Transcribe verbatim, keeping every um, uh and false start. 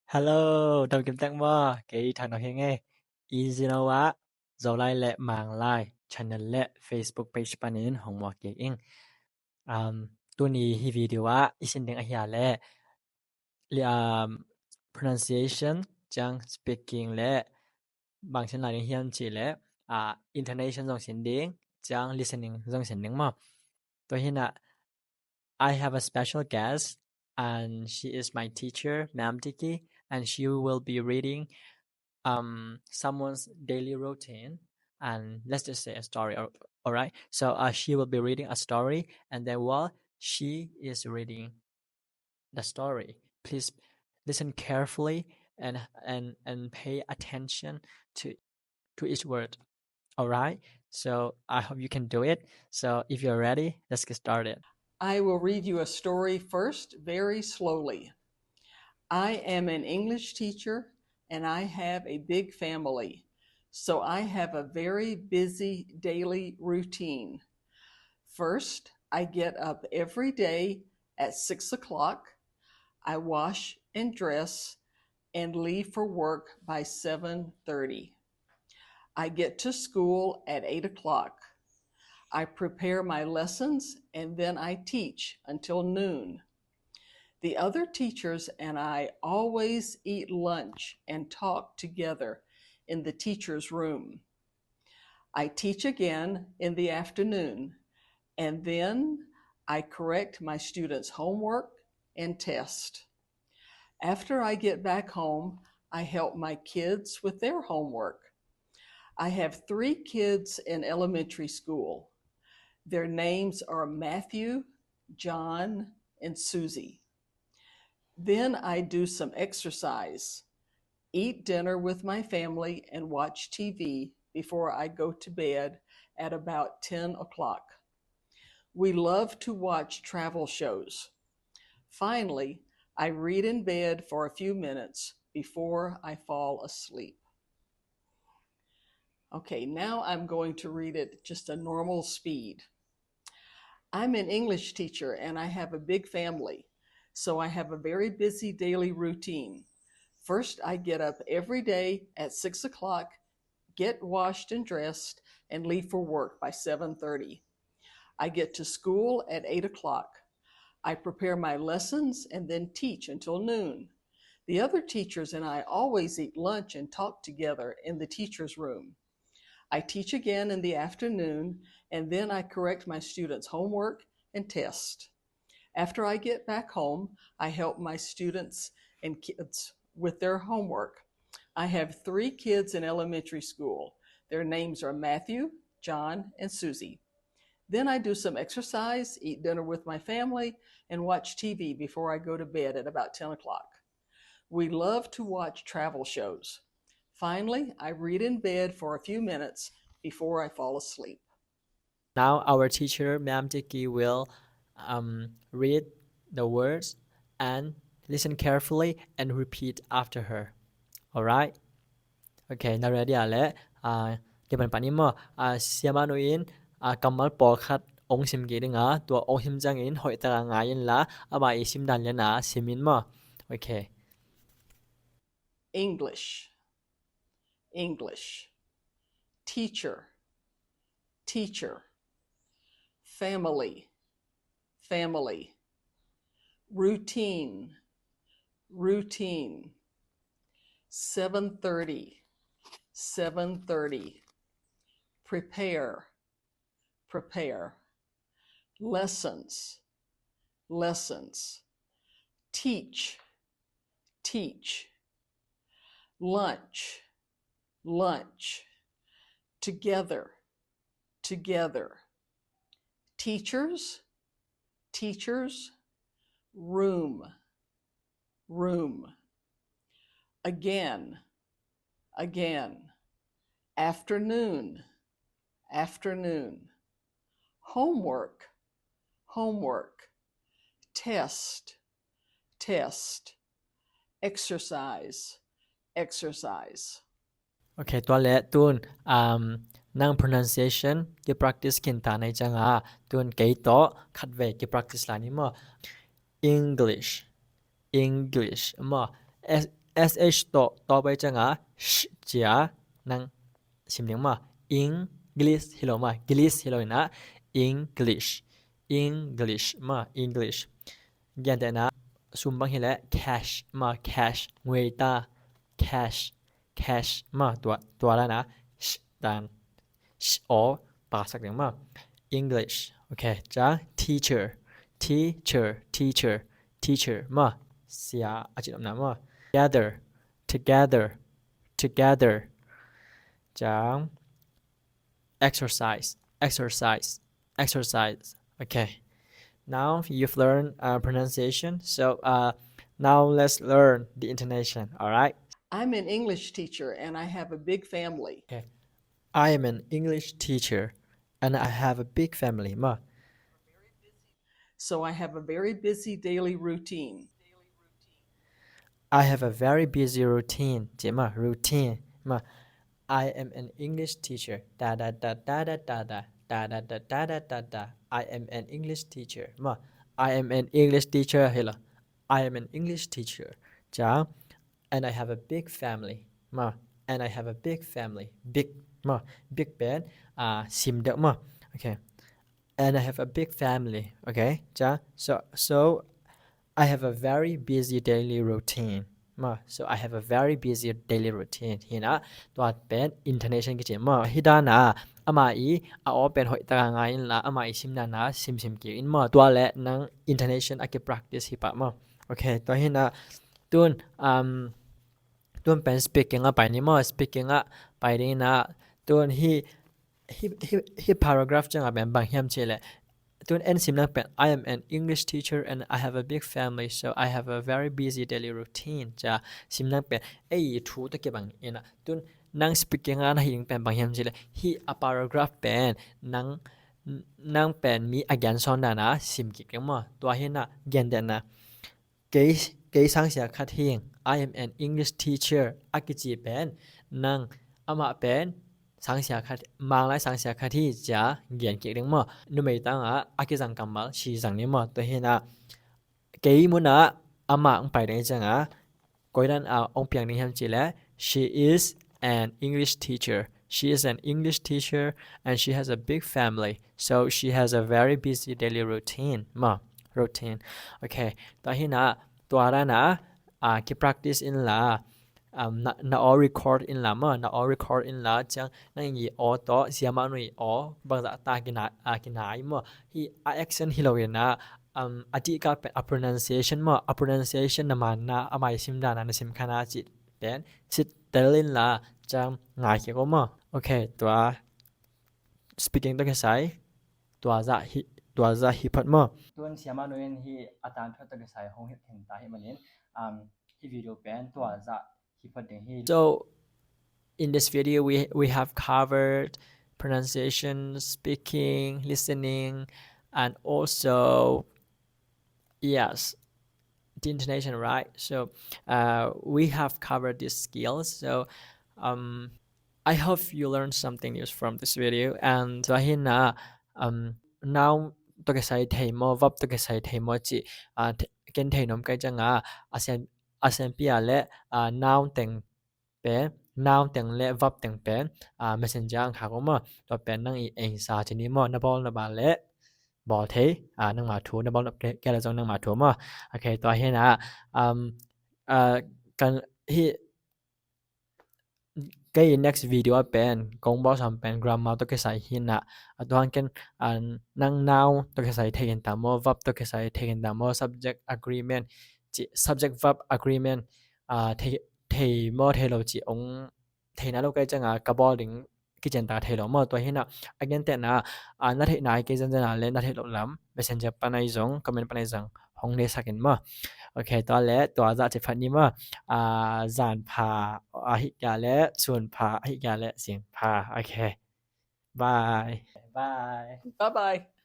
Hello, dam kim tek maw? Kei Thang Nong Hiang ei. Easy no ah Zolai le Manglai channel le Facebook page panin hong muak kik ing. Um, tuni hi video ah i sin ding ahi a le li, um, pronunciation ciang speaking le bang sin lai ding hiam cih le, ah, intonation zong sin ding, ciang listening zong sin ding maw. Tua hi a, I have a special guest, and she is my teacher, Ma'am Dicky, and she will be reading, um, someone's daily routine, and let's just say a story, all, all right? So, uh, she will be reading a story, and then while she is reading the story, please listen carefully and, and, and pay attention to, to each word. All right? So I hope you can do it. So if you're ready, let's get started. I will read you a story first, very slowly. I am an English teacher and I have a big family. So I have a very busy daily routine. First, I get up every day at six o'clock. I wash and dress and leave for work by seven thirty. I get to school at eight o'clock. I prepare my lessons and then I teach until noon. The other teachers and I always eat lunch and talk together in the teacher's room. I teach again in the afternoon, and then I correct my students' homework and test. After I get back home, I help my kids with their homework. I have three kids in elementary school. Their names are Matthew, John, and Susie. Then I do some exercise, eat dinner with my family, and watch T V before I go to bed at about ten o'clock. We love to watch travel shows. Finally, I read in bed for a few minutes before I fall asleep. Okay, now I'm going to read it just a normal speed. I'm an English teacher and I have a big family, so I have a very busy daily routine. First, I get up every day at six o'clock, get washed and dressed, and leave for work by seven thirty. I get to school at eight o'clock. I prepare my lessons and then teach until noon. The other teachers and I always eat lunch and talk together in the teacher's room. I teach again in the afternoon, and then I correct my students' homework and test. After I get back home, I help my students and kids with their homework. I have three kids in elementary school. Their names are Matthew, John, and Susie. Then I do some exercise, eat dinner with my family, and watch T V before I go to bed at about ten o'clock. We love to watch travel shows. Finally, I read in bed for a few minutes before I fall asleep. Now our teacher, Ma'am Dicky, will, um, read the words and listen carefully and repeat after her. Alright? Okay, na ready ah leh, ah, kei pan pan in maw, ah, siamah nu in, ah, kammal pawlkhat ong sim kik ding a, tua ong sim ciangin hoihtak a ngai inla, amah i sim dan lian a sim in maw. Okay. English. English. Teacher. Teacher. Family. Family. Routine. Routine. Seven thirty. Seven thirty. Prepare. Prepare. Lessons. Lessons. Teach. Teach. Lunch. Lunch. Together. Together. Teachers. Teachers. Room. Room. Again. Again. Afternoon. Afternoon. Homework. Homework. Test. Test. Exercise. Exercise. Okay, tua leh tun, um, nang pronunciation ki practice khin ta na hih ciangin, tun kei tawh khatvei ki practice lai ni maw. English. English. Maw. S-, S H tawh, tawh pai ciangah, sh cia, nang sim ding maw. English hi lo maw. Glish hi lo inah, English. English maw, English. Gentehna, sum bang hileh, cash maw, cash. Nguaita, cash, cash maw. Tua, tua dan a, sh dan, sh aw, paksak ding maw. English. Ok, ciang teacher, teacher, teacher, teacher maw. Sia a cih nopna maw. Together, together, together. Ciang exercise, exercise, exercise. Okay. Now you've learned uh, pronunciation. So uh, now let's learn the intonation. All right. I'm an English teacher and I have a big family. Okay. I am an English teacher and I have a big family. Maw. So I have a very busy daily routine. I have a very busy routine. Cih maw, routine maw. I am an English teacher. Da da da da da da da da da da da da da da. I am an English teacher maw. I am an English teacher hi lo. I am an English teacher. Ciang, and I have a big family maw. And I have a big family. Big maw. Big pen uh, sim deuh maw. Okay. And I have a big family. Okay. Ciang, so so I have a very busy daily routine maw. So I have a very busy daily routine. Hi inah, tua pen intonation kici maw. Hi dan a, amah i a aw pen hoih taka ngai inla, amah i sim dan a simsim kik in maw. Tua le nang intonation a kipractice hi pah maw. Ok, tua hi inah, tun um, tun pen speaking ah pai ni maw. Speaking ah pai ding inah, tun hi hi, hi, hi paragraph ciangah pen bang hiam cih leh, tun en sim nang pen, I am an English teacher and I have a big family, so I have a very busy daily routine. Cia sim nang pen ei thu tawh kibang inah, tun nang speaking ah na hi ding pen bang hiam cih leh, hi a paragraph pen nang, nang pen mi a gen sawn dan a sim kik ding maw. Tua hi inah, gentehna, kei, kei sangsia khat hi ing. I am an English teacher a kici pen, nang, amah pen sangsia khat, Manglai sangsia khat hi, cia gen kik ding maw. Numei tangah a kizang kammal si zang ni maw. Tua hi inah, kei munah amah hong pai ding ciangah, koi dan a hong piang ding hiam cih leh, she is an English teacher. She is an English teacher and she has a big family. So she has a very busy daily routine maw. Routine. Ok. Tua hi inah, tua dan a uh, kipractice inla, um, na, na aw record inla maw. Na aw record inla, ciang nang i aw tawh siamah nu i aw bangzah ta kina, uh, kinai maw. Hi a accent hi lo inah, um, a dihkal pen a pronunciation maw. A pronunciation na manna, amah i sim dan a na sim kha na cih pen sit tel inla, ciang ngai kik uh maw. Ok, tua speaking tawh kisai, tua zah hi, tua zah hi phot maw. Tun siamah nu in hi a tangthu tawh kisai hong hilh khin ta hi manin, um, hi video pen tua zah hi phot ding hi. So in this video we, we have covered pronunciation, speaking, listening, and also, yes, the intonation, right? So uh, we have covered these skills. So um, I hope you learned something new from this video. And tua hi inah, um, noun tawh kisai thei maw, verb tawh kisai thei maw cih uh, ken thei nuam kei ciangah, a sian, a sianpi ah le uh, noun teng pen, noun teng le verb teng pen uh, Messenger ah hong khak uh maw. Tua pen nang i engsa ci ni maw. Na bawl nop a le bawl thei, uh, nangma thu, na bawl nop kei le zong nangma thu maw. Ok, tua hi inah, um, uh, kan hi, kei next video ah pen kong bawl sam pen grammar tawh kisai hi inah, a tua hang ken uh, nang noun tawh kisai thei khin ta maw, verb tawh kisai thei khin ta maw, subject agreement cih, subject verb agreement uh, thei, thei maw thei lo cih hong thei na lo kei ciangah ka bawl ding, kician ta thei lo maw. Tua hi inah, a gentehna uh, na theih nai kei zenzen a le na theih loh lam Messenger pan ahi zong, comment pan ahi zong hong neisak in maw. Ok, tua le tua zah ci phat ni maw. Uh, zan pha ahih kei le, sun pha ahih kei le, sing pha. Ok. Bye. Bye. Bye bye.